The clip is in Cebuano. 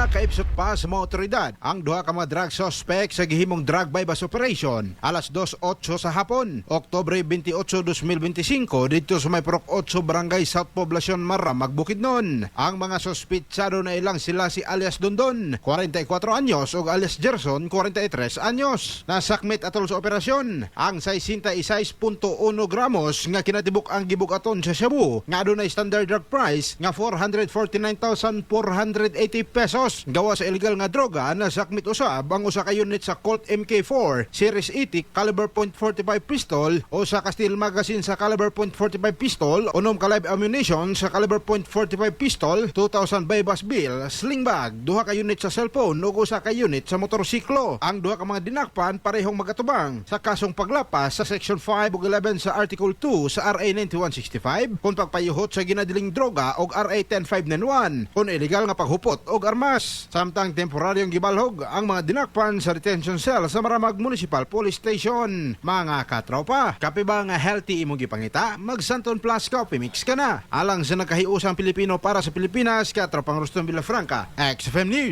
Nakaipsot pa sa mga otoridad ang duha ka mga drug suspect sa gihimong drug buy-bust operation alas 2:08 sa hapon, Oktubre 28, 2025, didto sa may Purok 8, Barangay South Poblacion, Maramag, Bukidnon. Ang mga sospitsado na ilang sila si alias Dondon, 44 anyos, ug alias Gerson, 43 anyos. Nasakmit atol sa operasyon ang 66.1 gramos nga kinatibuk ang gibugaton sa shabu nga adunay standard drug price nga 449,480 pesos. Gawa sa illegal nga droga, nasakmit usab ang usa ka unit sa Colt MK4 Series 80 caliber .45 pistol, usa ka steel magazine sa caliber .45 pistol, 6 ka live ammunition sa caliber .45 pistol, 2,000 buy-bust bill, sling bag, duha ka unit sa cellphone ug usa ka unit sa motorsiklo. Ang duha ka mga dinakpan parehong magatubang sa kasong paglapas sa Section 5 ug 11 sa Article 2 sa RA 9165 kung pagpayuhot sa ginadiling droga og RA 10591 kung illegal nga paghupot og armas. Samtang temporaryong gibalhog ang mga dinakpan sa detention cell sa Maramag Municipal Police Station. Mga katropa, kape ba nga healthy imong gipangita? Mag Santon Plus Coffee Mix ka na. Alang sa nagkahiusang Pilipino para sa Pilipinas, katropang Ruston Villafranca, XFM News.